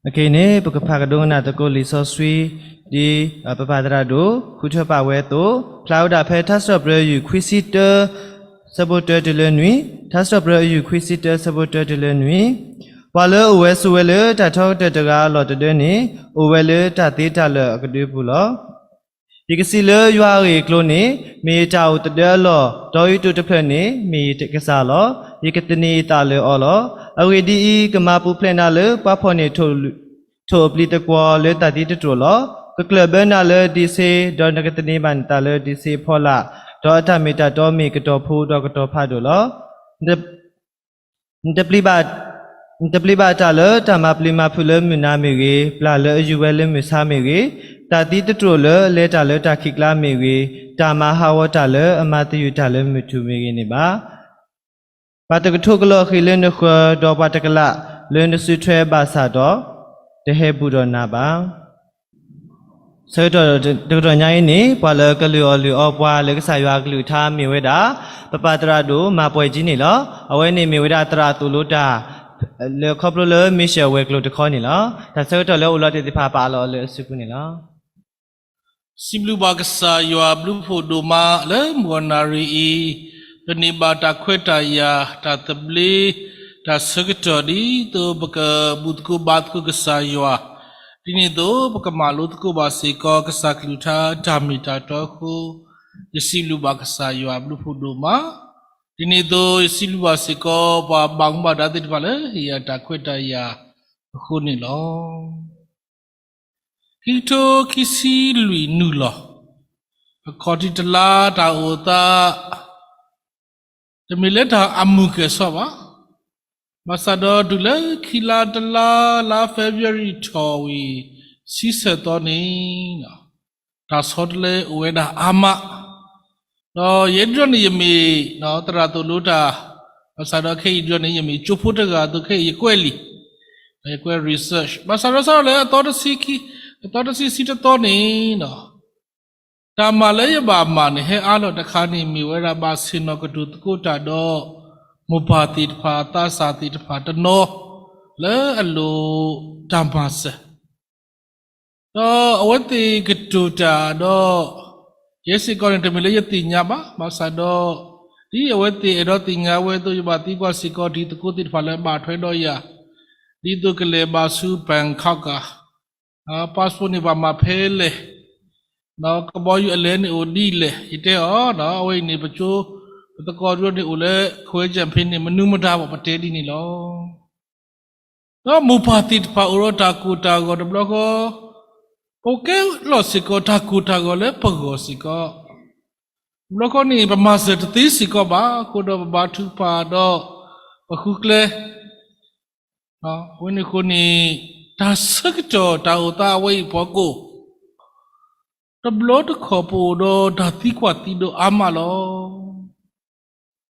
အခဲအံၤန့ၣ် ပကဖးကဒိကနၣ်သကိးလံာ်စီဆှံ ဒ်ပပၢ်သရၣ်ဒိၣ် ဃုထၢပာ်ဝဲအသိး, ဖျါဝဲဒၣ်ဖဲထါစံးထီၣ်ပတြၢၤ ယူၢ်ခွံဆံတၢ ဆၢဖိတၢတုၤလၢနွံ, ထါစံးထီၣ်ပတြၢၤ ယူၢ်ခွံဆံတၢ ဆၢဖိတၢတုၤလၢနွံ, ပှၤလၢအအိၣ်ဝဲဆိးဝဲလၢတၢ်ထီကတၢၢ်တဂၤအလီၢ်တဒၢန့ၣ် အိၣ်ဝဲလၢတၢ်သ့တၢ်လၢာ်အကဒုပူၤလီၤ. ယကစံးလၢယွၤအဂ့ၢ်အကျိၤန့ၣ်, မ့ၢ်ယတၢ်အိၣ်သဒၢအလီၢ်, ဒီးယတိာ်တဖျၢၣ်န့ၣ် မ့ၢ်ယကစၢ်လီၤ. ယကသန့ၤယသးလၢအီၤလီၤ. အဂ့ၢ်ဒ်အံၤ, ကမၤပူၤဖျဲးနၤလၢပှၤဖှီၣ်န့ၢ်ထိၣ်အပျံၤသကွီၤလၢတၢ်သံတတြိာ်လီၤ. ကကျၢၢ်ဘၢနၤလၢဒံးစ့, ဒီးနကသန့ၤဘၣ်နသးလၢဒံးစ့အဖီလာ်, ဒီးအတၢ်မ့ၢ်တၢ်တီမ့ၢ်ကတီၤဖိဒီးကတီၤဖးဒိၣ်လီၤ. နတပျံၤဘၣ်, နတပျံၤဘၣ်တၢ်လၢတၢ်မၤပျံၤမၤဖုးလၢမုၢ်နၤမ့ၢ်ဂ့ၤ, ပျၢ်လၢအယူၤဝဲလၢမုၢ်ဆါမ့ၢ်ဂ့ၤ, တၢ်သံတတြိာ်လၢအလဲၤတၢ်လၢတၢ်ခံးကျါမ့ၢ်ဂ့ၤ, တၢ်မၤဟးဂီၤတၢ်လၢအမၤသယုၢ်တၢ်လၢမုၢ်ထူၣ်မ့ၢ်ဂ့ၤန့ၣ်ဘၣ်. ပှၤတကထိကလီၤဃံၤလၢနဃၢၤ, ဒီးပှၤတကလးလၢနစုထွဲဘၣ်ဆၣ်ဒီး, တဟဲဘူးဒီးနၤဘၣ်. ဆၢကတီၢ်တကတီၢ်ညါအံၤန့ၣ်, ပှၤလၢကလုၢ်အီၣ်လုၢ်အီပှၤလၢကစၢ်ယွၤအကလုၢ်ကထါမ့ၢ်ဝဲဒၣ် ပပၢ်သရၣ်ဒိၣ်မၤပှဲၤကၠံန့ၣ်လီၤ. အဝဲန့ၣ်မ့ၢ်ဝဲဒၣ်သရၣ်သိၣ်လိတၢ် လၢခီဖျိလၢမ့ၢ်စၢၤဝဲၤကျိၤတခီန့ၣ်လီၤ. တၢ်ဆၢကတီၢ်လၢအိၣ်လီၤတ့ၢ်သ့ၣ်တဖၣ်ပာ်အလီၢ်အီၤလၢအစုပူၤန့ၣ်လီၤ. စံးဘျုးဘၣ်ကစၢ်ယွၤဘျုးဖှိၣ်ဒိၣ်မးလၢမုၢ်ဂီၤနၣ်ရံၣ်အံၤ, ပန့ၢ်ဘၣ်တၢ်ခွဲးတၢ်ယာ် တၢ်သဘျ့, တၢ်ဆၢကတီၢ်ဒ်သိးပကဘူၣ်သကိးဘါသကိးကစၢ်ယွၤ, ဒ်န့ၣ်အသိးပကမၤလိသကိးဘၣ်စ့ၢ်ကီးကစၢ်ကလုၢ်ကထါတၢ်မ့ၢ်တၢ်တီအဃိ, ယစံးဘျုးဘၣ်ကစၢ်ယွၤဘျုးဖှိၣ်ဒိၣ်မး. ဒ်န့ၣ်အသိးယစံးဘျုးဘၣ်စ့ၢ်ကီးပှၤဘၣ်မူဘၣ်ဒါသ့ၣ်တဖၣ်လၢဟ့ၣ်ယၤတၢ်ခွဲးတၢ်ယာ်အဃိန့ၣ်လီၤ. ခံကထိခံဆံလွံၢ်နုာ်လီၤ. အခီၣ်ထံးတလါတၢ်အိၣ်သး တမ့ၢ်လၢတၢ်အမုာ်ကဲၣ်ဆိးဘၣ်. ဘၣ်ဆၣ်ဒီးတုၤလၢခံလါတလါ လါ February ထီၣ်ဝံၤ ဆံဆဲၣ်သီန့ၣ် တၢ်ဆီတလဲအိၣ်ဝဲဒၣ်အါမး, ဒီးယဲဒၣ်န့ၣ်ယမ့ၢ် သရၣ်သိၣ်လိတၢ်, ဘၣ်ဆၣ်ဒီးခဲအံၤဒၣ်န့ၣ် ယမ့ၢ်ကၠိဖိတဂၤအသိးခဲအံၤယကွဲးလံာ်, ယကွဲး research, ဘၣ်ဆၣ်ဒီးစးထီၣ်လၢအသီတဆံခံ, အသီတဆံဆံတသီန့ၣ် တၢ်မၤလၢယဘၣ်မၤန့ၣ် ဟဲအါလီၤတခါန့ၣ် မ့ၢ်ဝဲဒၣ်ဘၣ်ဆ့ၣ်နီၤကတိၤသကိးတၢ်ဒီး မိၢ်ပၢ်သ့ၣ်တဖၣ် သးစၢ်သ့ၣ်တဖၣ်တနီၤ လၢအလိၤတၢ်မၤစၢၤ ဒီးအဝဲသ့ၣ်ကတိၤတၢ်ဒီး ယဲစ့ၢ်ကီးန့ၣ် တမ့ၢ်လၢယသ့ၣ်ညါဘၣ်, ဘၣ်ဆၣ်ဒီး ဒ်အဝဲသ့ၣ်အဲၣ်ဒိးသ့ၣ်ညါဝဲအသိး ယဘၣ်သံကွၢ်စ့ၢ်ကီးတံၤသကိးသ့ၣ်တဖၣ်လၢအဘၣ်ထွဲဒီးယၤ, ဒ်သိးကလဲၤဘၣ်ဆူ Bangkok ဧါ, passport န့ၣ်ပှၤမၤဖဲလဲၣ်, ဒီးကဘီယူၤအလဲန့ၣ်အိၣ်ဒ်လဲၣ်, ယတဲအီၤ, အဝဲအံၤန့ၣ် ပကၠိ ပသကိးဒိၣ်န့ၣ်အိၣ်လၢ ခွဲးကၠၣ်ဖ့န့ၣ် မနုၤမတၤဘၣ် ပတဲဒ်န့ၣ်လီၤ. ဒီးမိၢ်ပၢ်သ့ၣ်တဖၣ်အိၣ်ဒီးတၢ်ကိၢ်တၢ်ဂီၤတဘျီဃီ, ပကဲလီၤစ့ၢ်ကီးတၢ်ကိၢ်တၢ်ဂီၤလၢပဂီၢ်စ့ၢ်ကီး, တဘျီဃီန့ၣ် ပမၤစၢၤတသ့စ့ၢ်ကီးဘၣ်, အဃိဒီးပဘါထုကဖၣ်ဒီး ပဃုကျဲ အဝဲန့ၣ်အဃိန့ၣ် တၢ်ဆၢကတီၢ်တၢ်အိၣ်သးအဝဲအံၤအဖီခိၣ် တဘျီတခီၣ်ပအိၣ်ဒီးတၢ်သံကွၢ်သံဒိးအါမးလီၤ.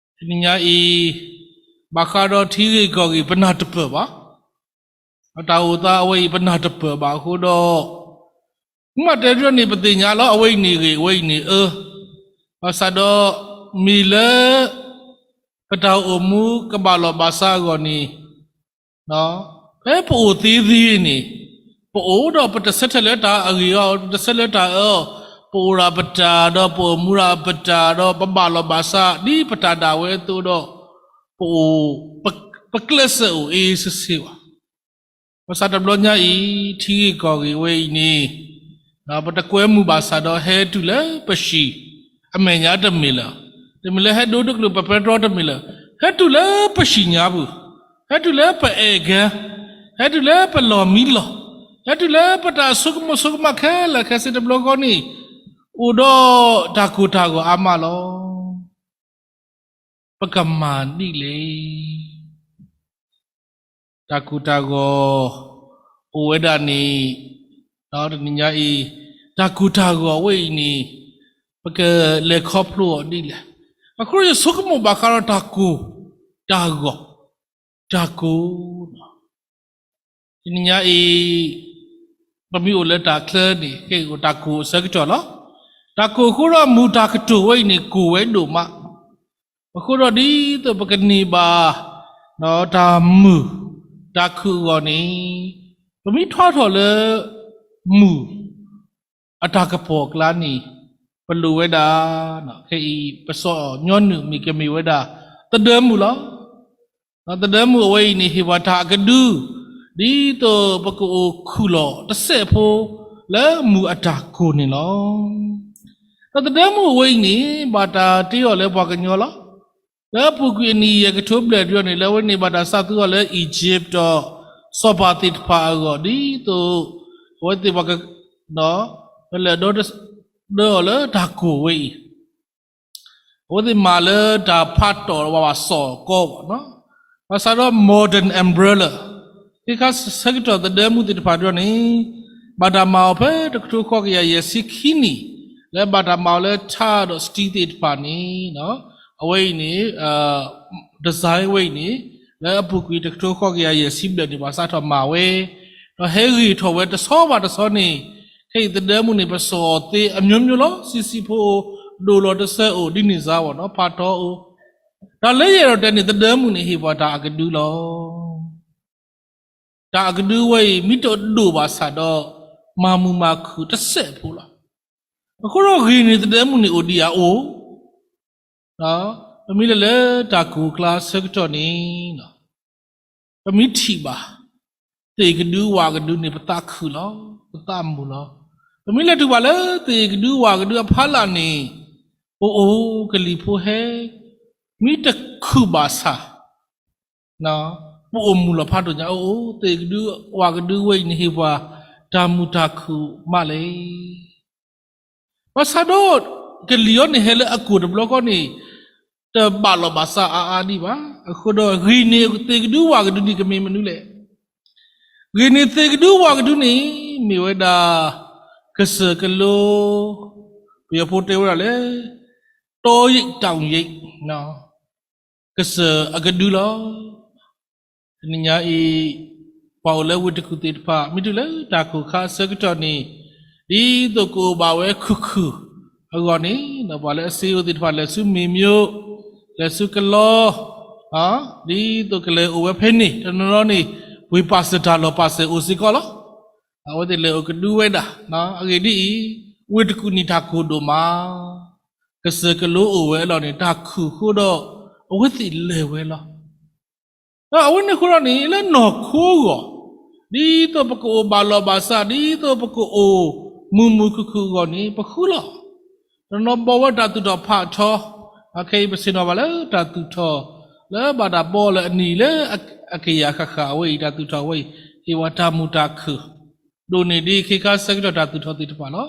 တနံၤညါအံၤ ဘၣ်ဃးဒီးထံဂ့ၢ်ကီၢ်ဂ့ၢ် ပနၢ်တပၢၢ်ဘၣ်. တၢ်အိၣ်သးအဝဲအံၤ ပနၢ်တပၢၢ်ဘၣ်အဃိဒီး မ့ၢ်တဲဒ်န့ၣ် ပသ့ၣ်ညါလီၤ အဝဲအံၤန့ၣ်ဂ့ၤ အဝဲအံၤန့ၣ်အၢ, ဘၣ်ဆၣ်ဒီး မ့ၢ်လၢ ပတၢ်အိၣ်မူကဘၣ်လီၢ်ဘၣ်စးအဂီၢ်န့ၣ် ဖဲပအိၣ်သ့သ့န့ၣ် ပအိၣ်ဒီးပတဆၢထၢၣ်လၢတၢ်အဂ့ၤအီၤ ပတဆၢလၢတၢ်အၢအီၤ, ပအိၣ်ဒၣ်ပတၢ်ဒီး ပအိၣ်မူဒၣ်ပတၢ်ဒီး ပဘၣ်လီၢ်ဘၣ်စး ဒ်ပတၢ်ဒၣ်ဝဲအသိးဒီး ပအိၣ် ပကျဲးစၢးအိၣ်အ့စ့ၢ်ကီးဘၣ်. ဘၣ်ဆၣ်တဘျီညါအံၤ ထံဂ့ၢ်ကီၢ်ဂ့ၢ်ဝဲအံၤန့ၣ် ပတကွဲမုာ်ဘၣ်ဆၣ်ဒီး ဟဲတုၤလၢပဟံၣ်အမဲာ်ညါတမ့ၢ်လၢၤ, တမ့ၢ်လၢဟဲဒိတကလုာ်ပပဲတြီတမ့ၢ်လၢၤ, ဟဲတုၤလၢပဟံၣ်ညါပူၤ, ဟဲတုၤလၢပအဲၣ်ကဲ, ဟဲတုၤလၢပလီၢ်မံလီၢ်, ဟဲတုၤလၢပတၢ်ဆိကမိၣ်ဆိကမးခဲလၢာ်ခဲဆ့တဘျီဃီန့ၣ် အိၣ်ဒီးတၢ်ကိၢ်တၢ်ဂီၤအါမးလီၤ. ပကမၤဒ်လဲၣ်. တၢ်ကိၢ်တၢ်ဂီၤ အိၣ်ဝဲဒၣ်န့ၣ် ဒီးတနံၤညါအံၤ တၢ်ကိၢ်တၢ်ဂီၤဝဲအံၤန့ၣ် ပကလဲၤခီဖျိအီၤဒ်လဲၣ်. အဃိယဆိကမိၣ်ဘၣ်ဃးဒီးတၢ်ကိၢ်တၢ်ဂီၤ, တၢ်ကိၢ် တနံၤညါအံၤ ပမ့ၢ်အိၣ်လၢတၢ်ချၢန့ၣ် ကဲအိၣ်တၢ်ကိၢ်အဆၢကတီၢ်လီၤ. တၢ်ကိၢ်အဃိဒီးမူးတၢ်ကတိၤဝဲအံၤန့ၣ် ကိၢ်ဝဲဒိၣ်မး. အဃိဒီးဒ်သိးပကန့ၢ်ဘၣ် တၢ်မုာ်တၢ်ခုၣ်အဂီၢ်န့ၣ် ပမ့ၢ်ထွဲထီၣ်လၢမုၢ်အတၢ်ကပီၤအကျါန့ၣ် ပလိၣ်ဝဲဒၣ်, ခဲအံၤ ပစီၤညီနုၢ်မ့ၢ်ကမ့ၢ်ဝဲဒၣ် သဒၢမုၢ်လီၤ. သဒၢမုၢ်အဝဲအံၤန့ၣ် ဟ့ၣ်ပှၤတၢ်အကဒု ဒ်သိးပကအိၣ်ခုၣ်လီၤတစဲးဖိ လၢမုၢ်အတၢ်ကိၢ်န့ၣ်လီၤ. ဒီးသဒၢမုၢ်အဝဲအံၤန့ၣ် ဘၣ်တၢ်တ့အီၤလၢပှၤကညီလီၤ. လၢအပူၤကွံာ်အနံၣ်ယဲၢ်ကထိဘျဲၣ်ဒ်န့ၣ် လၢအဝဲန့ၣ်ဘၣ်တၢ်စးသူအီၤလၢ Egypt ဒီးစီၤပၤသ့ၣ်တဖၣ်အဂီၢ် ဒ်သိး အဝဲသ့ၣ်ပှၤက လဲၤဒီ ဒၢအီၤလၢတၢ်ကိၢ်ဝဲအံၤ, အဝဲသ့ၣ်မၤလၢတၢ်ဖးတီၢ်ဘၣ်ဘၣ်စီၣ်ကီးဘၣ်နီၤ. ဘၣ်ဆၣ်ဒီး modern umbrella ခဲခါဆၢကတီၢ်သဒၢမုၢ်သ့ၣ်တဖၣ်ဒ်န့ၣ် ဘၣ်တၢ်မၤအီၤဖဲတကထိဃိးကယၤယဲၢ်ဆံခံနံၣ် လၢဘၣ်တၢ်မၤအီၤလၢထးဒီး steel သ့ၣ်တဖၣ်န့ၣ် အဝဲအံၤန့ၣ် design ဝဲအံၤန့ၣ် လၢအပူၤကွံာ်တကထိဃိးကယၤယဲၢ်ဆံဘျဲၣ်န့ၣ် ပှၤစးထီၣ်မၤဝဲ, ဒီးဟဲဂ့ၤထီၣ်ဝဲတဆီဘၣ်တဆီန့ၣ်, ခဲအံၤသဒၢမုၢ်န့ၣ် ပစီၣ်သ့အမျိုးမျိုးလီၤ. ဆံးဆံးဖိအိၣ်, ဒိၣ်လီၤတစၢအိၣ်, ဒ်န့ၣ်စါဝဲနီၤ, ဖးထီအိၣ်, တၢ်လၢယအဲၣ်ဒိးတဲန့ၣ် သဒၢမုၢ်န့ၣ် ဟ့ၣ်ပှၤတၢ်အကဒုလီၤ. တၢ်အကဒုဝဲအံၤ မ့ၢ်တဒိၣ်ဘၣ်ဆၣ်ဒီး မၤမုာ်မၤခုၣ်တစဲးဖိလီၤ. အဃိဒီးဂ့ၢ်န့ၣ်သဒၢမုၢ်န့ၣ်အိၣ်ဒံးအအိၣ်, ပမ့ၢ်လဲၤလၢတၢ်ကိၢ်ကျါဆၢကတီၢ်န့ၣ် ပမ့ၢ်ထံၣ်ဘၣ် သ့ၣ်ကဒုဝၣ်ကဒုန့ၣ် ပသးခုၣ်လီၤ, ပသးမုာ်လီၤ. ပမ့ၢ်လဲၤတုၤဘၣ်လၢသ့ၣ်ကဒုဝၣ်ကဒုအဖီလာ်န့ၣ် ပအိၣ်ကလံၤဖိဟဲ, မ့ၢ်တခုၣ်ဘၣ်ဆၣ် ပအိၣ်မုာ်လီၤဖးဒိၣ်ညါ, အိၣ်သ့ၣ်ကဒုဝၣ်ကဒုဝဲအံၤန့ၣ် ဟ့ၣ်ပှၤတၢ်မုာ်တၢ်ခုၣ်မးလဲၣ်. ဘၣ်ဆၣ်ဒီး ကလံၤအံၤန့ၣ်ဟဲလၢအကိၢ်တဘျီဃီန့ၣ် တဘၣ်လီၤဘၣ်စးအါအါဒံးဘၣ်. အဃိဒီးဂ့ၢ်န့ၣ်သ့ၣ်ကဒုဝၣ်ကဒုန့ၣ်ကမ့ၢ်မနုၤလဲၣ်. ဂ့ၢ်န့ၣ်သ့ၣ်ကဒုဝၣ်ကဒုန့ၣ် မ့ၢ်ဝဲဒၣ် ကစၢၢ်ကလိ, ပယီၤဖိတဲဝဲဒၣ်လၢ တီရိပ်တောင်ရိပ်, ကစၢၢ်အကဒုလီၤ. တနံၤညါအံၤ ပှၤအိၣ်လၢဝ့ၢ်တကူၣ်သ့ၣ်တဖၣ် မ့ၢ်တုၤလၢတၢ်ကိၢ်ခါအဆၢကတီၢ်န့ၣ် ဒ်သိးကအိၣ်ဘၣ်ဝဲခုၣ်ခုၣ်အဂီၢ်န့ၣ် ပှၤလၢအစ့အိၣ်သ့ၣ်တဖၣ် လဲၤဆူမ့ၢ်မျိး, လဲၤဆူကလီ, ဒ်သိးကလဲၤအိၣ်ဝဲဖဲန့ၣ် တနီၤနီၤန့ၣ် ပှ့ၤပာ်စၢၤတၢ်လီၢ်ပာ်စၢၤအိၣ်စ့ၢ်ကီးလီၤ. အဝဲသ့ၣ်လဲၤအိၣ်ကဒုဝဲဒၣ်. အဂ့ၢ်ဒ်အံၤ, ဝ့ၢ်တကူၣ်န့ၣ်တၢ်ကိၢ်ဒိၣ်မး, ကစၢၢ်ကလိအိၣ်ဝဲအလီၢ်န့ၣ် တၢ်ခုၣ်အဃိဒီး အဝဲသ့ၣ်လဲၤဝဲလီၤ. ဒီးအဝဲန့ၣ်အဃိဒီးန့ၣ် လၢနီၢ်ခိအဂီၢ်, ဒ်သိးပကအိၣ်ဘၣ်လီၢ်ဘၣ်စး ဒ်သိးပကအိၣ်မုာ်မုာ်ခုၣ်ခုၣ်အဂီၢ်န့ၣ် ပဃုလီၤ. တနီၤဘီဝဲတၢ်သူၣ်ထီၣ်ဖးထီ, ခဲအံၤပဆ့ၣ်နီၤဘၣ်လၢတၢ်သူၣ်ထီၣ် လၢဘၣ်တၢ်ဘီလၢအနံၣ်လၢအကယၤဃၣ်ဃၣ်အဝဲအံၤ တၢ်သူၣ်ထီၣ်ဝဲအံၤ ဟ့ၣ်ဝဲတၢ်မုာ်တၢ်ခုၣ်, ဒိၣ်န့ၢ်ဒ်ခဲခါဆၢကတီၢ်တၢ်သူၣ်ထီၣ်သ့ၣ်တဖၣ်လီၤ.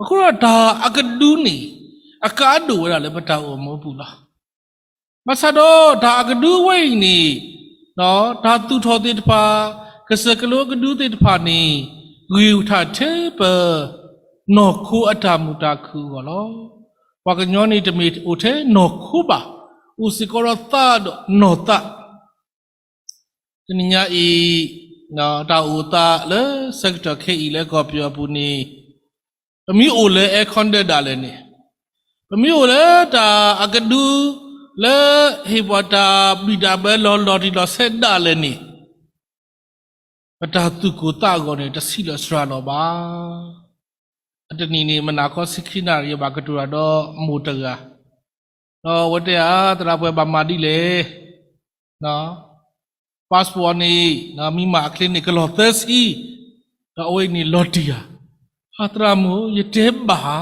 အဃိဒီးတၢ်အကဒုန့ၣ် အကါဒိၣ်ဝဲဒၣ်လၢပတၢ်အိၣ်မူအပူၤလီၤ. ဘၣ်ဆၣ်ဒီးတၢ်အကဒုဝဲအံၤန့ၣ် တၢ်သူၣ်ထီၣ်သ့ၣ်တဖၣ်, ကစၢၢ်ကလိအကဒုသ့ၣ်တဖၣ်န့ၣ် ဂ့ၤထီၣ်ထဲပ နီၢ်ခိအတၢ်မုာ်တၢ်ခုၣ်အဂီၢ်လီၤ. ပှၤကညီန့ၣ်တမ့ၢ်အိၣ်ထဲနီၢ်ခိဘၣ်, အိၣ်စ့ၢ်ကီးဒီးသးဒီးနီၢ်သး တနံၤညါအံၤ တၢ်အိၣ်သးလၢဆၢကတီၢ်ခဲအံၤလၢကီၢ်ပယီၤအပူၤန့ၣ် ပမ့ၢ်အိၣ်လၢ air con ဒၣ်လဲာ်န့ၣ်, ပမ့ၢ်အိၣ်လၢတၢ်အကဒု လၢဟ့ၣ်ပှၤတၢ်ဘံၣ်တၢ်ဘၢလီၤလီၤတံၢ်လီၤဆဲးဒၣ်လဲာ်န့ၣ် ပတၢ်သူၣ်ကိၢ်သးဂီၤန့ၣ် တဆံးလီၤစှၤလီၤဘၣ်. အတနံၤန့ၣ် မုၢ်နၤခီဆံခံနၣ်ရံၣ် ယဘၣ်ကတိၤတၢ်ဒီးမိၢ်တဂၤ, ဒီးအဝဲတဲဧါ သရၣ် ပှၤဘၣ်မၤဒ်လဲၣ်, passport န့ၣ် မ့ၢ်မၤအချ့န့ၣ် ကလီၤသၢဆံ, ဒီးအဝဲအံၤန့ၣ်လီၤတံၢ်ဧါ. သရၣ်မိၢ် ယတဲဘၣ်ဧါ,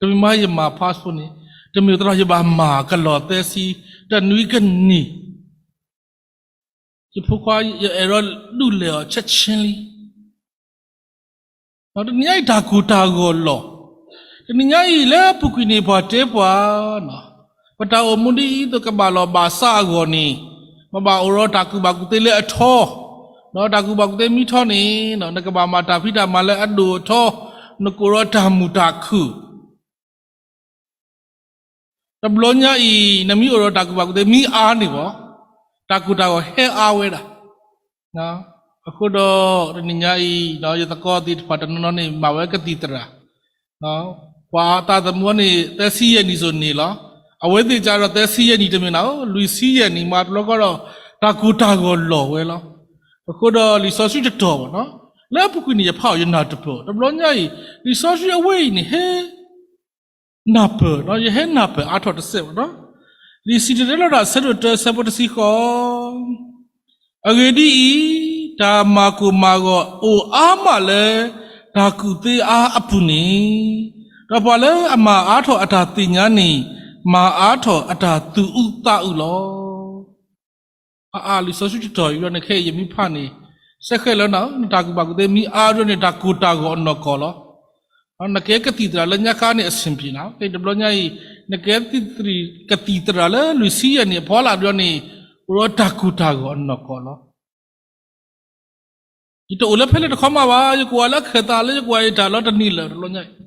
တမ့ၢ်မးယမၤ passport န့ၣ် တမ့ၢ်သရၣ် ယဘၣ်မၤကလီၤသၢဆံ, တနွံကနံၣ် ယဖိခွါ ယအဲၣ်ဒိးဒုးလဲၤအီၤ ချက်ချင်းလံ. တနံၤညါအံၤတၢ်ကိၢ်တၢ်ဂီၤလီၤ. တနံၤညါအံၤလၢအပူၤကွံာ်န့ၣ် ပှၤတဲပှၤ, ပတၢ်အိၣ်မူဒ်အံၤသိးကဘၣ်လီၢ်ဘၣ်စးအဂီၢ်န့ၣ် ပဘၣ်အိၣ်ဒီးတၢ်ကူၣ်ဘၣ်ကူၣ်သ့လၢအထီ, ဒီးတၢ်ကူၣ်ဘၣ်ကူၣ်သ့မ့ၢ်ထီန့ၣ် နကဘၣ်မၤတၢ်ဖံးတၢ်မၤလၢအဒိၣ်အထီ, နကအိၣ်ဒီးတၢ်မုာ်တၢ်ခုၣ် တဘျီညါအံၤ နမ့ၢ်အိၣ်ဒီးတၢ်ကူၣ်ဘၣ်ကူၣ်သ့မ့ၢ်အါန့ၣ်ဘၣ်, တၢ်ကိၢ်တၢ်ဂီၤဟဲအါဝဲဒၣ်. အဃိဒီးတနံၤညါအံၤ ယသကိးသ့ၣ်တဖၣ်တနီၤနီၤန့ၣ် မၤဝဲကသံၣ်သရၣ်, ပှၤသးသမူန့ၣ် သၢဆံယဲၢ်နံၣ်စိၤန့ၣ်လီၤ. အဝဲသ့ၣ်ကဒီးသၢဆံယဲၢ်နံၣ်တမ့ၢ်နၤဧၢ, လွံၢ်ဆံယဲၢ်နံၣ်မးတဘျီဃီဒီး တၢ်ကိၢ်တၢ်ဂီၤလီၤဝဲလီၤ. အဃိဒီးလံာ်စီဆှံတတီၤဘၣ်နီၤ, လၢအပူၤကွံာ်န့ၣ် ယဖးအီၤယနၢ်တပၢၢ်, တဘျီညါအံၤ လံာ်စီဆှံအဝဲအံၤန့ၣ် ဟဲ နၢ်ပၢၢ်နီၤ, ယဟဲနၢ်ပၢၢ်အါထီၣ်တစဲးဘၣ်နီၤ. လံာ်စံၣ်တဲၤတဲလီၤတၢ်အဆၢဒိၣ်တၢ အဆၢဖိတဆံဃိး, အဂ့ၢ်ဒ်အံၤ, တၢ်မၤကိၢ်မၤဂီၤအိၣ်အါမးလၢ တၢ်ကူၣ်သ့အါအပူၤန့ၣ်, ဒီးပှၤလၢအမၤအါထီၣ်အတၢ်သ့ၣ်ညါန့ၣ် မၤအါထီၣ်အတၢ်သူၣ်အုးသးအုးလီၤ. အါအါ လံာ်စီဆှံတတီၤအံၤဒီးန့ၣ် ခဲအံၤယမ့ၢ်ဖးန့ၣ် စဲဃဲလၢန နတၢ်ကူၣ်ဘၣ်ကူၣ်သ့မ့ၢ်အါဒီးန့ၣ် တၢ်ကိၢ်တၢ်ဂီၤအနီၢ်ကီၢ်လီၤ. နကဲကသံၣ်သရၣ်လၢညါခါန့ၣ် အဆင်ပြေနၤ, တဘျီညါအံၤ နကဲကသံၣ်သရၣ်လၢလွံၢ်ဆံယဲၢ်နံၣ်အဖီလာ်ဒီးန့ၣ် အိၣ်ဒီးတၢ်ကိၢ်တၢ်ဂီၤအနီၢ်ကီၢ်လီၤ. ယတအိၣ်လၢဖဲလဲၣ်တခီမးဘၣ်, ယကွၢ်လၢအခၢၣ်သးလၢ ယကွၢ်ယတၢ်လီၤတနံၤလၢာ်တဘျီညါအံၤ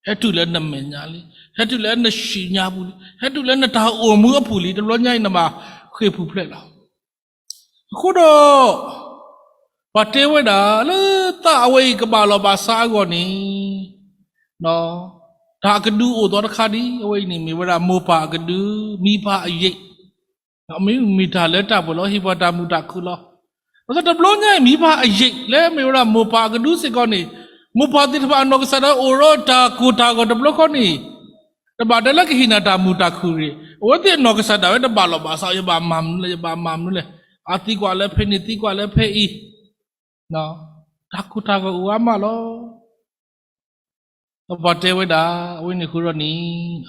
ဟဲတုၤလၢနမဲာ်ညါလံ, ဟဲတုၤလၢနစံၣ်ညါပူၤလံ, ဟဲတုၤလၢနတၢ်အိၣ်မူအပူၤလံ, တဘျီညါအံၤနဘၣ်ဃ့ၢ်ပူၤဖျဲးလီၤ. အဃိဒီး ပှၤတဲဝဲဒၣ်လၢသးအဝဲအံၤကဘၣ်လီၤဘၣ်စးအဂီၢ်န့ၣ် တၢ်အကဒုအိၣ်သီတခါဒ် အဝဲအံၤန့ၣ် မ့ၢ်ဝဲဒၣ်မိၢ်ပၢ်အကဒု, မံၤပၢ်အယံာ် မ့ၢ်မ့ၢ်တၢ်လၢတၢ်ပှဲၤလီၤ ဟ့ၣ်ပှၤတၢ်မုာ်တၢ်ခုၣ်လီၤ. ဘၣ်ဆၣ်တဘျီညါအံၤ မံၤပၢ်အယံာ်လၢမ့ၢ်ဝဲဒၣ်မိၢ်ပၢ်အကဒုစ့ၢ်ကီးန့ၣ်, မိၢ်ပၢ်သ့ၣ်တဖၣ်အနီၢ်ကစၢ်ဒၣ်ဝဲအိၣ်ဒီးတၢ်ကိၢ်တၢ်ဂီၤတဘျီဃီန့ၣ်, တဘၣ်တဲလၢကဟ့ၣ်နၤတၢ်မုာ်တၢ်ခုၣ်တဂ့ၤ, အဝဲသ့ၣ်အနီၢ်ကစၢ်ဒၣ်ဝဲတဘၣ်လီၤဘၣ်စး ယဘၣ်မၤမနုၤလဲၣ် ယဘၣ်မၤမနုၤလဲၣ်, အသံကွၢ်လၢဖဲန့ၣ် သံကွၢ်လၢဖဲအံၤ, တၢ်ကိၢ်တၢ်ဂီၤအိၣ်အါမးလီၤ. ဒီးပှၤတဲဝဲဒၣ် အဝဲန့ၣ်ဃိဒီးန့ၣ်,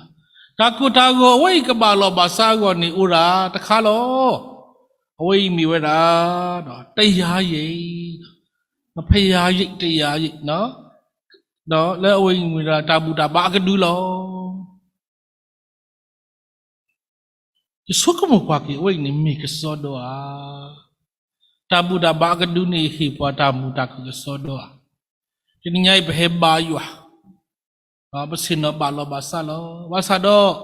တၢ်ကိၢ်တၢ်ဂီၤအဝဲအံၤကဘၣ်လီၤဘၣ်စးအဂီၢ်န့ၣ်အိၣ်ဒၣ်တခါလီၤ. အဝဲအံၤမ့ၢ်ဝဲဒၣ် တရားရိပ်, ဘုရားရိပ် တရားရိပ်, လၢအဝဲအံၤမ့ၢ်ဝဲဒၣ်တၢ်ဘူၣ်တၢ်ဘါအကဒုလီၤ. ယဆိကမိၣ်ကွၢ်က့ၤအဝဲအံၤန့ၣ်မ့ၢ်ကစီဒီဧါ. တၢ်ဘူၣ်တၢ်ဘါအကဒုန့ၣ်ဟ့ၣ်ပှၤတၢ်မုာ်တၢ်ခုၣ်ကစီဒီဧါ. တနံၤညါအံၤပဟဲဘါယွၤ, ပဆ့ၣ်နီၤဘၣ်လီၤဘၣ်စးလီၤ. ဘၣ်ဆၣ်ဒီး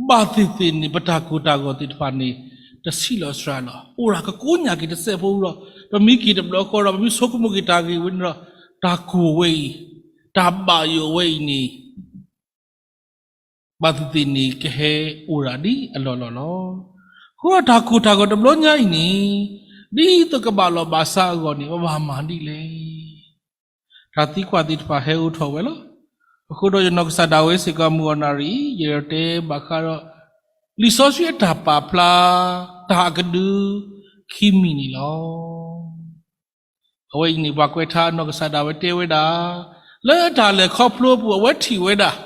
ဘၣ်သ့ၣ်သ့ၣ်န့ၣ် ပတၢ်ကိၢ်တၢ်ဂီၤသ့ၣ်တဖၣ်န့ၣ် တဆံးလီၤစှၤလီၤ. အိၣ်ဒၣ်ကကိးညၣ်က့ၤတစဲးဖိဒီး ပမ့ၢ်က့ၤတဘျီဃီဒီး ပမ့ၢ်ဆိကမိၣ်က့ၤတၢ်ဂ့ၢ်ဝဲန့ၣ်ဒီး တၢ်ကိၢ်ဝဲအံၤ, တၢ်ဘၣ်ယိၣ်ဝဲအံၤန့ၣ် ဘၣ်သ့ၣ်သ့ၣ်န့ၣ် ကဟဲအိၣ်ဒၣ်ဒ်အလီၢ်လီၢ်လီၤ. အဃိဒီးတၢ်ကိၢ်တၢ်ဂီၤတဘျီညါအံၤန့ၣ် ဒ်သိးကဘၣ်လီၤဘၣ်စးအဂီၢ်န့ၣ် ပဘၣ်မၤဒ်လဲၣ်. တၢ်သံကွၢ်သ့ၣ်တဖၣ်ဟဲအိၣ်ထီၣ်ဝဲလီၤ. အဃိဒီးယနီၢ်ကစၢ်ဒၣ်ဝဲစ့ၢ်ကီးမုၢ်အီၣ်နၣ်ရံၣ် ယတဲဘၣ်ဃးဒီး လံာ်စီဆှံအတၢ်ပာ်ဖျါ တၢ်အကဒု ခံမံၤန့ၣ်လီၤ. အဝဲအံၤန့ၣ် ပှၤကွဲးထါအနီၢ်ကစၢ်ဒၣ်ဝဲတဲဝဲဒၣ်, လၢအတၢ်လဲၤခီဖျိအပူၤ အဝဲထံၣ်ဝဲဒၣ်,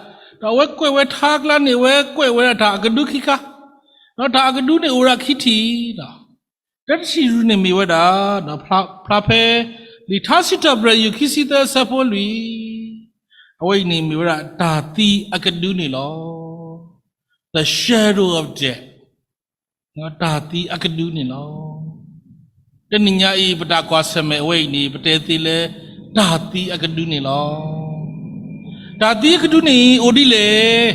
ဒီးအဝဲကွဲးဝဲထါအကျါန့ၣ် အဝဲကွဲးဝဲဒၣ်တၢ်အကဒုခံခါ, ဒီးတၢ်အကဒုန့ၣ်အိၣ်ဒၣ်ခံထံၣ်လီၤ. တထံၣ်တထံၣ်န့ၣ်မ့ၢ်ဝဲဒၣ် ဒီးဖျါဖဲ လံာ်ထါစံးထီၣ်ပတြၢၤ ယုၢ်ခံဆံသၢအဆၢဖိလွံၢ်, အဝဲအံၤန့ၣ်မ့ၢ်ဝဲဒၣ်တၢ်သံအကဒုန့ၣ်လီၤ. The shadow of death. တၢ်သံအကဒုန့ၣ်လီၤ. တနံၤညါအံၤ ပတၢ်ကွၢ်ဆၢၣ်မဲာ်အဝဲအံၤန့ၣ် ပတဲသ့လၢ တၢ်သံအကဒုန့ၣ်လီၤ. တၢ်သံအကဒုန့ၣ် အိၣ်ဒ်လဲၣ်.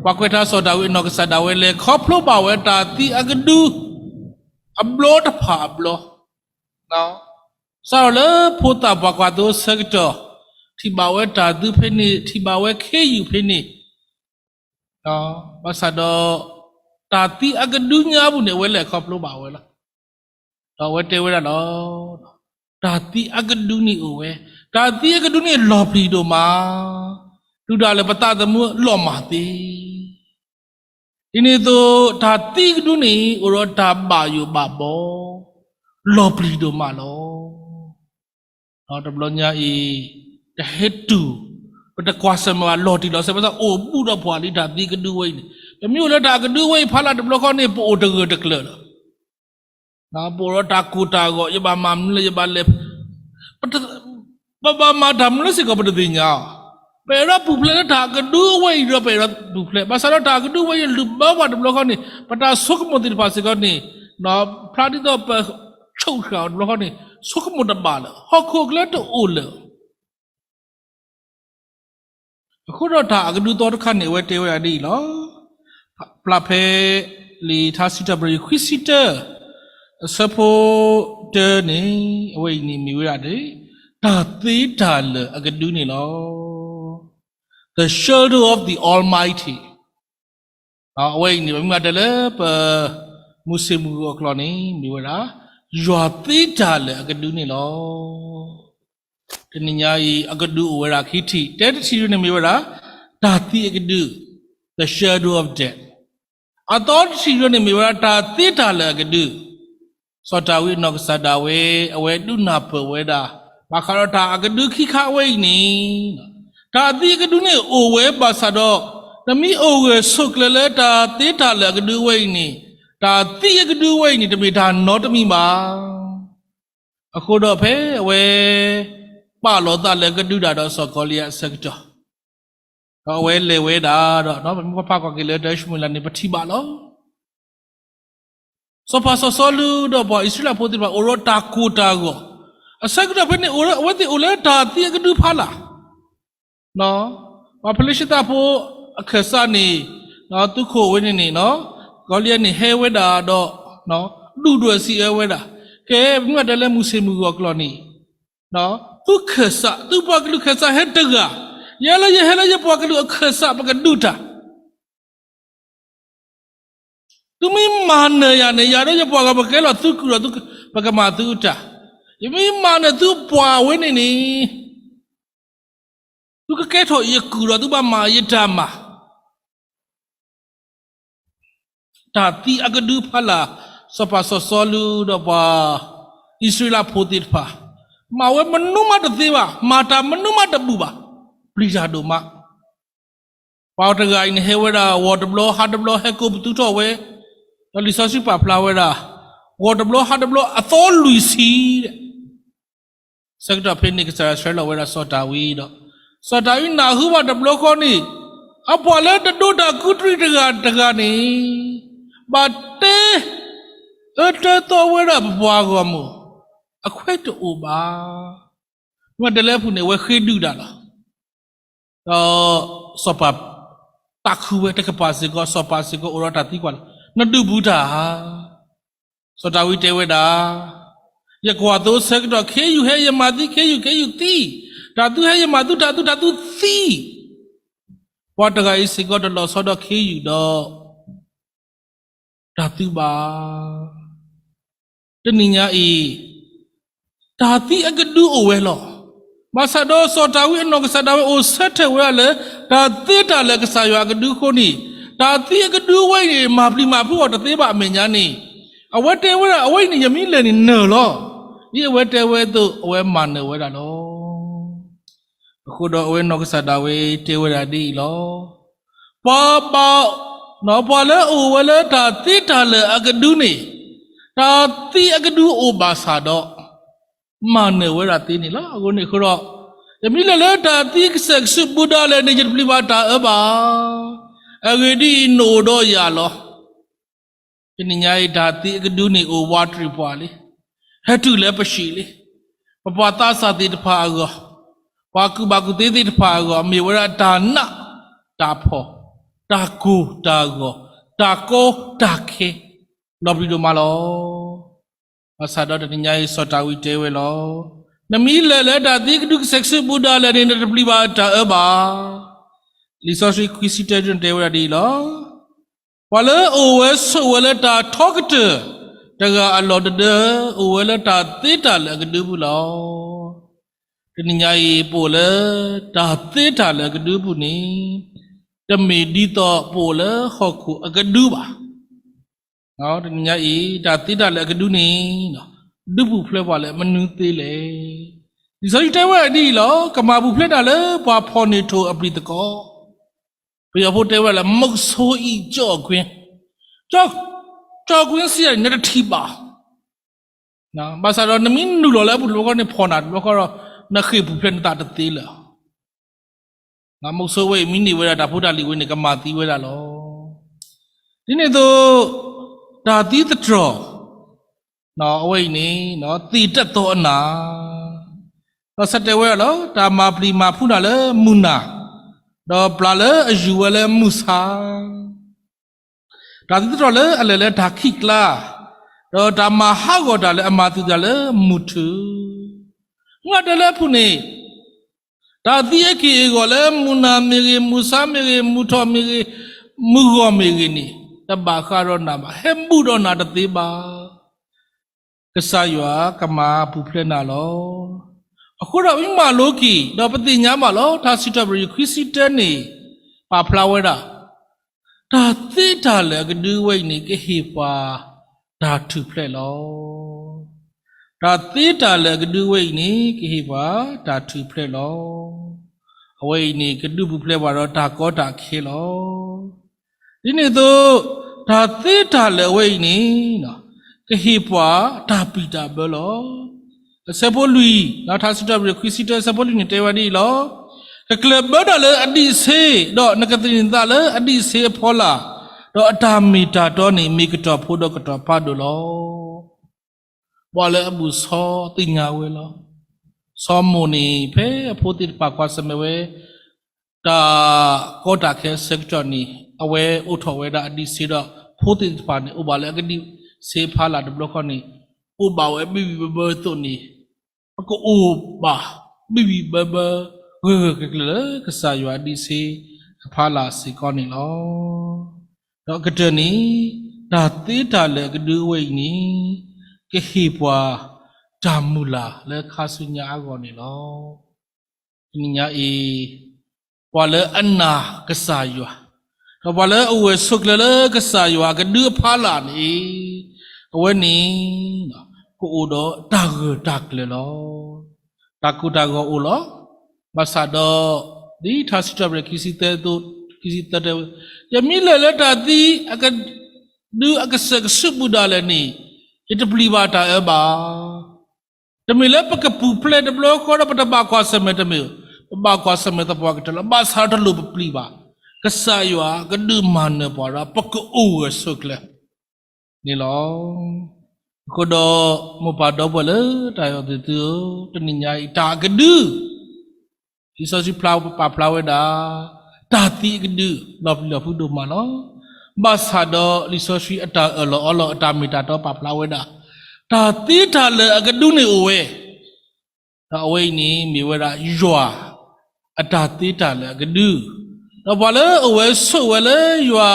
ပှၤကွဲးထါစီၤဒၤဝံးအနီၢ်ကစၢ်ဒၣ်ဝဲလဲၤခီဖျိဘၣ်ဝဲတၢ်သံအကဒု အဘျီတဖၣ်အဘျီ စးထီၣ်လၢဖိသၣ်ပှၢ်ကွၢ်သိအဆၢကတီၢ်, ထံၣ်ဘၣ်ဝဲတၢ်သံဖဲန့ၣ်, ထံၣ်ဘၣ်ဝဲခ့ယုၢ်ဖဲန့ၣ်, ဘၣ်ဆၣ်ဒီး တၢ်သံအကဒုညါပူၤန့ၣ် အဝဲလဲၤခီဖျိဘၣ်ဝဲလီၤ. ဒီးအဝဲတဲဝဲဒၣ်လီၤ, တၢ်သံအကဒုန့ၣ်အိၣ်ဝဲ, တၢ်သံအကဒုန့ၣ်လီၤပျံၤဒိၣ်မး, တုၤဒၣ်လဲာ်ပသးသမူလီၤမၢ်သ့ ဒ်န့ၣ်အသိး တၢ်သံအကဒုန့ၣ် အိၣ်ဒီးတၢ်ဘၣ်ယိၣ်ဘၣ်ဘီ လီၤပျံၤဒိၣ်မးလီၤ. တဘျီညါအံၤ တဟဲတုၤ ပတကွၢ်ဆၢၣ်မဲာ်ဘၣ်လီၤတံၢ်လီၤဆဲး ဘၣ်ဆၣ်အိၣ်ဘူးဒီးပှၤလံတၢ်သံကဒုဝဲအံၤန့ၣ် ပမ့ၢ်အိၣ်လၢတၢ်ကဒုဝဲအံၤဖးလၢ်တဘျီဃီန့ၣ် ပအိၣ်တဂၢၢ်တကျၢၤလီၤ. ပအိၣ်ဒီးတၢ်ကိၢ်တၢ်ဂီၤ ယဘၣ်မၤမနုၤလဲၣ် ယဘၣ်လဲၤ ပဘၣ်မၤတၢ်မနုၤစ့ၢ်ကီးပတသ့ၣ်ညါအီၤ. ပအဲၣ်ဒိးပူၤဖျဲးလၢတၢ်ကဒုအဝဲအံၤဒီး ပအဲၣ်ဒိးပူၤဖျဲး ဘၣ်ဆၣ်ဒီးတၢ်ကဒုဝဲအံၤလုၢ်ဘၢပှၤတဘျီဃီန့ၣ် ပတၢ်ဆိကမိၣ်သ့ၣ်တဖၣ်စ့ၢ်ကီးန့ၣ် ဖျါဒ်သိးပဆိၣ်ဃာ်အီၤတဘျီဃီန့ၣ် ဆိကမိၣ်တဘၣ်လၢၤ ဟီၣ်ခိၣ်အကျဲတအိၣ်လၢၤ အဃိဒီးတၢ်အကဒုသီတခါန့ၣ် အဝဲတဲဝဲဒၣ်ဒ်အံၤလီၤ. ပျၢ်ဖဲ လံာ်ထါစံးထီၣ်ပတြၢၤ ယုၢ်ခွံဆံတၢ အဆၢဖိတၢန့ၣ် အဝဲအံၤန့ၣ်မ့ၢ်ဝဲဒၣ်န့ၣ် တၢ်သ့တၢ်လၢာ်အကဒုန့ၣ်လီၤ. The shadow of the Almighty. အဝဲအံၤန့ၣ် ပမ့ၢ်တဲလၢပ မုၢ်ဆ့ၣ်မုၢ်ဂီၤအကျိာ်န့ၣ် မ့ၢ်ဝဲဒၣ် ယွၤသ့တၢ်လၢအကဒုန့ၣ်လီၤ. တနံၤညါအံၤ အကဒုအိၣ်ဝဲဒၣ်ခံထံၣ်, တဲတထံၣ်ဒုန့ၣ်မ့ၢ်ဝဲဒၣ် တၢ်သံအကဒု, the shadow of death. အသီတထံၣ်ဒုန့ၣ်မ့ၢ်ဝဲဒၣ် တၢ်သ့တၢ်လၢအကဒု စီၤဒၤဝံးအနီၢ်ကစၢ်ဒၣ်ဝဲ အဝဲဒုးနၢ်ပၢၢ်ဝဲဒၣ် ဘၣ်ဃးဒီးတၢ်အကဒုခံခါအဝဲအံၤန့ၣ်, တၢ်သံအကဒုန့ၣ်အိၣ်ဝဲဘၣ်ဆၣ်ဒီး နမ့ၢ်အိၣ်ဂၢၢ်ဆိးကျၢၤလၢတၢ်သ့တၢ်လၢအကဒုအဝဲအံၤန့ၣ်, တၢ်သံအကဒုအဝဲအံၤန့ၣ် တမ့ၢ်တၢ်နီတမံၤဘၣ်. အဃိဒီးဖဲအဝဲ ပာ်လီၤသးလၢကဒုတၢ်ဒီးစီၤကီလံယါအဆၢကတီၢ် ဒီးအဝဲလဲၤဝဲဒၣ်ဒီး ပမ့ၢ်ဖးကွၢ်က့ၤလၢတၢၡမူၤအ့လးန့ၣ် ပထံၣ်ဘၣ်လီၤ. စီၤပၤစီၤစီလူးဒီးပှၤအံၣ်စရ့လးဖိသ့ၣ်တဖၣ် အိၣ်ဒီးတၢ်ကိၢ်တၢ်ဂီၤ, အဆၢကတီၢ်ဖဲန့ၣ် အဝဲသ့ၣ်အိၣ်လၢတၢ်သံအကဒုဖးလာ် ပှၤဖလ့ၡသးဖိအခၢၣ်စးန့ၣ် သုးခိၣ်ဝဲန့ၣ်န့ၣ် ကီလံယါန့ၣ်ဟဲဝဲဒၣ်ဒီး ဒုၣ်ဒွဲၣ်စံးအၢဝဲဒၣ်, ကဲ ပမ့ၢ်တဲလၢမုၢ်ဆ့ၣ်မုၢ်ဂီၤအကျိာ်န့ၣ် သုခၢၣ်စး သုပှၤကလုာ်ခၢၣ်စးဟဲတဂၤ, ယဲလၢယဟဲလၢယပှၤကလုာ်အခၢၣ်စး ပကဒုးတၢ် သုမ့ၢ်မၤနၢၤယၤန့ၣ် ယၤဒီးယပှၤဂၤ ပကဲလီၤသုကုၢ်ဒီး ပကမၤသုတၢ်, ယမ့ၢ်မၤနၢၤသုပှၤဝဲန့ၣ်န့ၣ် သုကကဲထီၣ်ယကုၢ်ဒီး သုဘၣ်မၤယတၢ်မၤ. တၢ်သံအကဒုဖးလာ် စီၤပၤစီၤစီလူးဒီးပှၤအံၣ်စရ့လးဖိသ့ၣ်တဖၣ်, မၤဝဲမနုၤမးတသ့ဘၣ်, မၤတၢ်မနုၤမးတဘူၣ်ဘၣ်, ပျံၤတၢ်ဒိၣ်မး. ပှၤတဂၤအံၤန့ၣ် ဟဲဝဲဒၣ် ဂီၤတဘျီ ဟါတဘျီ ဟဲကိးပသူထီၣ်ဝဲ, ဒီးလံာ်စီဆှံပာ်ဖျါဝဲဒၣ် ဂီၤတဘျီ ဟါတဘျီ အသီလွံၢ်ဆံ ဆၢကတီၢ်ဖဲန့ၣ် ကစၢ်ယွၤဆှၢလီၤဝဲဒၣ်စီၤဒၤဝံးဒီး စီၤဒၤဝံးနၢ်ဟူဘၣ်တဘျီဃီန့ၣ်, အပှၤလၢတဒိတၢ်ကူတရံးတဂၤတဂၤန့ၣ် ဘၣ်တဲအၢတဲသီဝဲဒၣ်ပပှၤဂီၢ်မုၢ် အခွဲးတအိၣ်ဘၣ်. မ့ၢ်တဲလၢအပူၤန့ၣ် အဝဲဃ့ဒုးတၢ်လီၤ. ဒီးစီၤပၤသးခုဝဲတကပၤစ့ၢ်ကီး, စီၤပၤစ့ၢ်ကီးအိၣ်ဒီးတၢ်သံကွၢ်လီၤ, နဒုးဘူးတၢ်ဧါ. စီၤဒၤဝံးတဲဝဲဒၣ်, ယကွၢ်သိဆၢကတီၢ် ခ့ယုၢ်ဟဲယမၤသံ ခ့ယုၢ် ခ့ယုၢ်သံ, တၢ်သူဟဲယမၤသူ တၢ်သူ တၢ်သူသံ, ပှၤတဂၤအံၤစ့ၢ်ကီးတလီၤဆီဒီးခ့ယုၢ်ဒီး တၢ်သူဘၣ်. တနံၤညါအံၤ တၢ်သံအကဒုအိၣ်ဝဲလီၤ. ဘၣ်ဆၣ်ဒီးစီၤဒၤဝံးအနီၢ်ကစၢ်ဒၣ်ဝဲအိၣ်ဆၢထၢၣ်ဝဲဒၣ်လၢ တၢ်သ့တၢ်လၢကစၢ်ယွၤအကဒုအဃိန့ၣ်, တၢ်သံအကဒုအဝဲအံၤန့ၣ် မၤပျံၤမၤဖုးအီၤတသ့ဘၣ်အမဲာ်ညါန့ၣ်, အဝဲတဲဝဲဒၣ် အဝဲအံၤန့ၣ် ယမ့ၢ်လဲၤန့ၣ်နၢၤလီၤ. ဒ်အဝဲတဲဝဲအသိး အဝဲမၤနၢၤဝဲဒၣ်လီၤ. အဃိဒီးအဝဲနီၢ်ကစၢ်ဒၣ်ဝဲတဲဝဲဒၣ်ဒ်အံၤလီၤ. ပှၤဘၣ်, ပှၤလၢအအိၣ်ဝဲလၢတၢ်သ့တၢ်လၢအကဒုန့ၣ်, တၢ်သံအကဒုအိၣ်ဘၣ်ဆၣ်ဒီး မၤနၢၤဝဲဒၣ်သ့န့ၣ်လီၤ. အဃိန့ၣ်အဃိဒီး ယမ့ၢ်လဲၤလၢတၢ်သံကစဲးကစုးဘူးဒၣ်လဲာ်န့ၣ် ယတပျံၤဘၣ်တၢ်အၢဘၣ်. အဂ့ၢ်ဒ်အံၤ, နအိၣ်ဒီးယၤလီၤ. တနံၤညါအံၤ တၢ်သံအကဒုန့ၣ်အိၣ်ဝးတရံးပှၤလံ, ဟဲတုၤလၢပဟံၣ်လံ. ပပှၤသးစၢ်သ့ၣ်တဖၣ်အဂီၢ်, ပှၤကူၣ်ဘၣ်ကူၣ်သ့သ့ၣ်တဖၣ်အဂီၢ် မ့ၢ်ဝဲဒၣ်တၢ်နးတၢ်ဖှီၣ်, တၢ်ကိၢ်တၢ်ဂီၤ, တၢ်ကီတၢ်ခဲ လီၤပျံၤဒိၣ်မးလီၤ. ဘၣ်ဆၣ်ဒီးတနံၤညါအံၤ စီၤဒၤဝံးတဲဝဲလီၤ. နမ့ၢ်လဲၤလၢတၢ်သံကဒုကစဲးကစုးဘူးဒၣ်လဲာ်န့ၣ် နတပျံၤဘၣ်တၢ်အၢဘၣ်. လံာ်စီဆှံခွံဆံတၢဒုန့ၣ်တဲဝဲဒၣ်ဒ်အံၤလီၤ. ပှၤလၢအအိၣ်ဝဲဆိးဝဲလၢတၢ်ထီကတၢၢ်တဂၤအလီၢ်တဒၢ အိၣ်ဝဲလၢတၢ်သ့တၢ်လၢအကဒုပူၤလီၤ. တနံၤညါအံၤ ပအိၣ်လၢတၢ်သ့တၢ်လၢအကဒုပူၤန့ၣ် တမ့ၢ်ဒ်သိးပအိၣ်လၢဟီၣ်ခိၣ်အကဒုဘၣ်. တနံၤညါအံၤ တၢ်သ့တၢ်လၢအကဒုန့ၣ် ဒုးပူၤဖျဲးပှၤလၢမနုၤသ့လဲၣ်. လံာ်စီဆှံတဲဝဲဒ်အံၤလီၤ. ကမၤပူၤဖျဲးတၢ်လၢပှၤဖီၣ်န့ၢ်ထိၣ်အပျံၤသကိး, ပယီၤဖိတဲဝဲဒၣ်လၢ မုဆိုးအံၤ ကျောက်ကွင်း, ကျောက်ကွင်း စံးယၤန့ၣ် နတထံၣ်ဘၣ်. ဘၣ်ဆၣ်ဒီးနမ့ၢ်နုာ်လီၤလၢအပူၤတဘျီဃီန့ၣ် ဖီၣ်နၤတဘျီဃီဒီး နဃ့ၢ်ပူၤဖျဲးနသးတသ့လၢၤ. မုဆိုးဝဲအံၤ မ့ၢ်န့ၢ်ဝဲဒၣ်တၢ်ဖိတၢ်လံၤဝဲန့ၣ် ကမၤသံဝဲဒၣ်လီၤ. ဒ်န့ၣ်အသိး တၢ်သံသတြီၤ အဝဲအံၤန့ၣ် သ့ၣ်တၢ်သီအနၢ်, ဒီးဆၢတဲာ်ဝဲဒၣ်လီၤ. တၢ်မၤပျံၤမၤဖုးနၤလၢမုၢ်နၤ, ဒီးပျၢ်လၢအယူၤဝဲလၢမုၢ်ဆါ, တၢ်သံသတြီၤလၢအလဲၤလၢတၢ်ခံးကျါ, ဒီးတၢ်မၤဟးဂီၤတၢ်လၢအမၤသုတၢ်လၢမုၢ်ထူၣ်. မ့ၢ်တဲလၢအပူၤန့ၣ် တၢ်သံအက့ၢ်အဂီၤလၢမုၢ်နၤမ့ၢ်ဂ့ၤ, မုၢ်ဆါမ့ၢ်ဂ့ၤ, မုၢ်ထီၣ်မ့ၢ်ဂ့ၤ, မုၢ်ဂီၤမ့ၢ်ဂ့ၤန့ၣ်, တဘၣ်ဃးဒီးနၤဘၣ်, ဟဲဘူၣ်ဒီးနၤတသ့ဘၣ်. ကစၢ်ယွၤကမၤပူၤဖျဲးနၤလီၤ. အဃိဒီးပမ့ၢ်မၤလိက့ၤ ဒီးပသ့ၣ်ညါဘၣ်လီၤ, ထါစံးထီၣ်ပတြၢၤ ခွံဆံတၢန့ၣ် ပာ်ဖျါဝဲဒၣ် တၢ်သ့တၢ်လၢာ်အကဒုအဝဲအံၤန့ၣ် ကဟ့ၣ်ပှၤတၢ်ထူၣ်ဖျဲးလီၤ. တၢ်သ့တၢ်လၢာ်အကဒုအဝဲအံၤန့ၣ် ကဟ့ၣ်ပှၤတၢ်ထူၣ်ဖျဲးလီၤ. အဝဲအံၤန့ၣ် ကဒုးပူၤဖျဲးပှၤဒီးတၢ်ကီတၢ်ခဲလီၤ. ဒ်န့ၣ်အသိး တၢ်သ့တၢ်လၢာ်အဝဲအံၤန့ၣ် ကဟ့ၣ်ပှၤတၢ်ဘံၣ်တၢ်ဘၢလီၤ. အဆၢဖိလွံၢ်, ထါစံးထီၣ်ပတြၢၤ ခွံဆံတၢ အဆၢဖိလွံၢ်န့ၣ် တဲဝဲဒ်အံၤလီၤ. ကကျဲးဘၢတၢ်လၢအဒံးဆှံ, ဒီးနကသန့ၤသးလၢအဒံးဆှံအဖီလာ်, ဒီးအတၢ်မ့ၢ်တၢ်တီန့ၣ် မ့ၢ်ကတီၢ်ဖိဒီးကတီၢ်ဖးဒိၣ်လီၤ. ပှၤလၢအဘူၣ်စီၤသ့ၣ်ညါဝဲလီၤ. စီၤမိၣ်န့ၣ် ဖဲအဖိသ့ၣ်တဖၣ်ကွၢ်ဆၢၣ်မဲာ်ဝဲ တၢ်ကီတၢ်ခဲအဆၢကတီၢ်န့ၣ် အဝဲအိးထီၣ်ဝဲဒၣ်အဒံးဆှံဒီး ဖိသ့ၣ်တဖၣ်န့ၣ် အိၣ်ဘၣ်လၢအကဒံးဆှံအဖီလာ်တဘျီဃီန့ၣ် အိၣ်ဘၣ်ဝဲဘံၣ်ဘံၣ်ဘၢဘၢအသိးန့ၣ် ပကအိၣ်ဘၣ်ဘံၣ်ဘံၣ်ဘၢဘၢ ဂၢၢ်ဂၢၢ်ကျၢၤကျၢၤလၢကစၢ်ယွၤအဒံးဆှံအဖီလာ်စ့ၢ်ကီးန့ၣ်လီၤ. ဒီးကတၢၢ်န့ၣ် တၢ်သ့တၢ်လၢာ်အကဒုအဝဲအံၤန့ၣ် ကဟ့ၣ်ပှၤတၢ်မုၢ်လၢ်လၢခါဆူညါအဂီၢ်န့ၣ်လီၤ. တနံၤညါအံၤ ပှၤလၢအနာ်ကစၢ်ယွၤ, ဒီးပှၤလၢအအိၣ်ဂၢၢ်ဆိးကျၢၤလၢကစၢ်ယွၤအကဒုအဖီလာ်န့ၣ် အဝဲန့ၣ် ကအိၣ်ဒီးတၢ်ဂၢၢ်တၢ်ကျၢၤလီၤ. တၢ်ကိၢ်တၢ်ဂီၤအိၣ်လီၤ. ဘၣ်ဆၣ်ဒီး ဒ်ထါစံးထီၣ်ပတြၢၤ ခံဆံသၢ, ခံဆံသၢတဲဝဲ, ယမ့ၢ်လဲၤလၢတၢ်သံအကဒုအကစၢၢ်ကဆူးပူၤဒၣ်လဲာ်န့ၣ် ယတပျံၤဘၣ်တၢ်အၢဘၣ်. တမ့ၢ်လၢပကပူၤဖျဲးတဘျီဃီဒီး ပတဘၣ်ကွၢ်ဆၢၣ်မဲာ်တမ့ၢ်, ပဘၣ်ကွၢ်ဆၢၣ်မဲာ်သပှၢ်ကတၢၢ်လီၤ. ဘၣ်ဆၣ်တလိၣ်ပပျံၤဘၣ်. ကစၢ်ယွၤကဒုးမၤနၢၤပှၤဒီးပကအိၣ်ဂၢၢ်ဆိးကျၢၤန့ၣ်လီၤ. အဃိဒီး မိၢ်ပၢ်ဒီပုၢ်ဝဲၢ်လၢတၢ်အဲၣ်အီၤသ့ၣ်သုဧၢ, တနံၤညါအံၤ တၢ်အကဒု လံာ်စီဆှံဖျါပာ်ဖျါဝဲဒၣ် တၢ်သံအကဒု လီၤပျံၤလီၤဖုးဒိၣ်မးလီၤ. ဘၣ်ဆၣ်ဒီးလံာ်စီဆှံအတၢ်အၢၣ်လီၤအီလီၤအတၢ်မ့ၢ်တၢ်တီပာ်ဖျါဝဲဒၣ် တၢ်သ့တၢ်လၢာ်အကဒုန့ၣ်အိၣ်ဝဲ ဒီးအဝဲအံၤန့ၣ်မ့ၢ်ဝဲဒၣ်ယွၤအတၢ်သ့တၢ်လၢာ်အကဒု, ဒီးပှၤလၢအအိၣ်ဝဲဆိးဝဲလၢယွၤ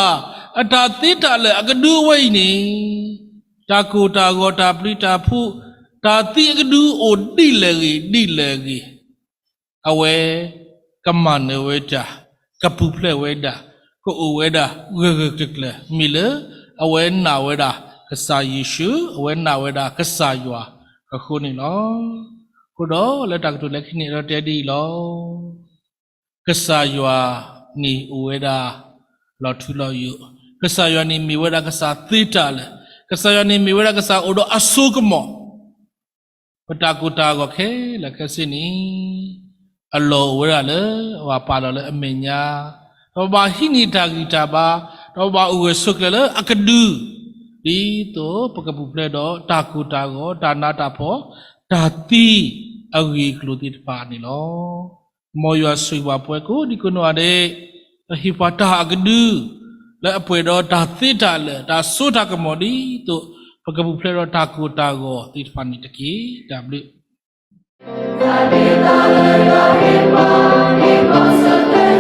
အတၢ်သ့တၢ်လၢာ်အကဒုအဝဲအံၤန့ၣ် တၢ်ကိၢ်တၢ်ဂီၤတၢ်ပျံၤတၢ်ဖုး တၢ်သံအကဒုအိၣ်ဒ်လဲၣ်ဂ့ၤဒ်လဲၣ်ဂ့ၤ အဝဲကမၤနၢၤဝဲတၢ်, ကပူၤဖျဲးဝဲဒၣ်, ကအိၣ်ဝဲဒၣ်ဂၢၢ်ဂၢၢ်ကျၢၤကျၢၤ မ့ၢ်လၢအဝဲနာ်ဝဲဒၣ်ကစၢ်ယ့ၣ်ၡူး, အဝဲနာ်ဝဲဒၣ်ကစၢ်ယွၤအဃိန့ၣ်လီၤ. အဃိဒီးလၢတၢ်ကတိၤလၢခံန့ၣ် အဲၣ်ဒိးတဲဒ်အံၤလီၤ. ကစၢ်ယွၤန့ၣ်အိၣ်ဝဲဒၣ်လီၤထူလီၤယိာ်, ကစၢ်ယွၤန့ၣ်မ့ၢ်ဝဲဒၣ်ကစၢ်သ့တၢ်လၢာ်, ကစၢ်ယွၤန့ၣ်မ့ၢ်ဝဲဒၣ်ကစၢ်အိၣ်ဒီးအစိကမီၤ ပတၢ်ကိၢ်တၢ်ဂီၤခဲလၢာ်ခဲဆ့န့ၣ် အလီၢ်အိၣ်ဝဲဒၣ်လၢပှၤပာ်လီၤလၢအမဲာ်ညါ, ဒီးပဘၣ်ဟံးန့ၢ်တၢ်ဂံၢ်တၢ်ဘါ, ဒီးပဘၣ်အိၣ်ဂၢၢ်ဆိးကျၢၤလၢအကဒု, ဒ်သိးပကပူၤဖျဲးဒီးတၢ်ကိၢ်တၢ်ဂီၤ တၢ်နးတၢ်ဖှီၣ်, တၢ်သံအဂ့ၢ်အကျိၤသ့ၣ်တဖၣ်န့ၣ်လီၤ. မ်ယွၤဆိၣ်ဂ့ၤပှၤကိးဒံကိးနီၢ်ဂၤဒဲး, ဒီးဟ့ၣ်ပှၤတၢ်အကဒု လၢအပှဲၤဒီးတၢ်သ့တၢ်လၢာ်, တၢ်စိတၢ်ကမီၤဒ်သိး ပကပူၤဖျဲးဒီးတၢ်ကိၢ်တၢ်ဂီၤသ့ၣ်တဖၣ်န့ၣ်တက့ၢ်. တၢ်ဘျုး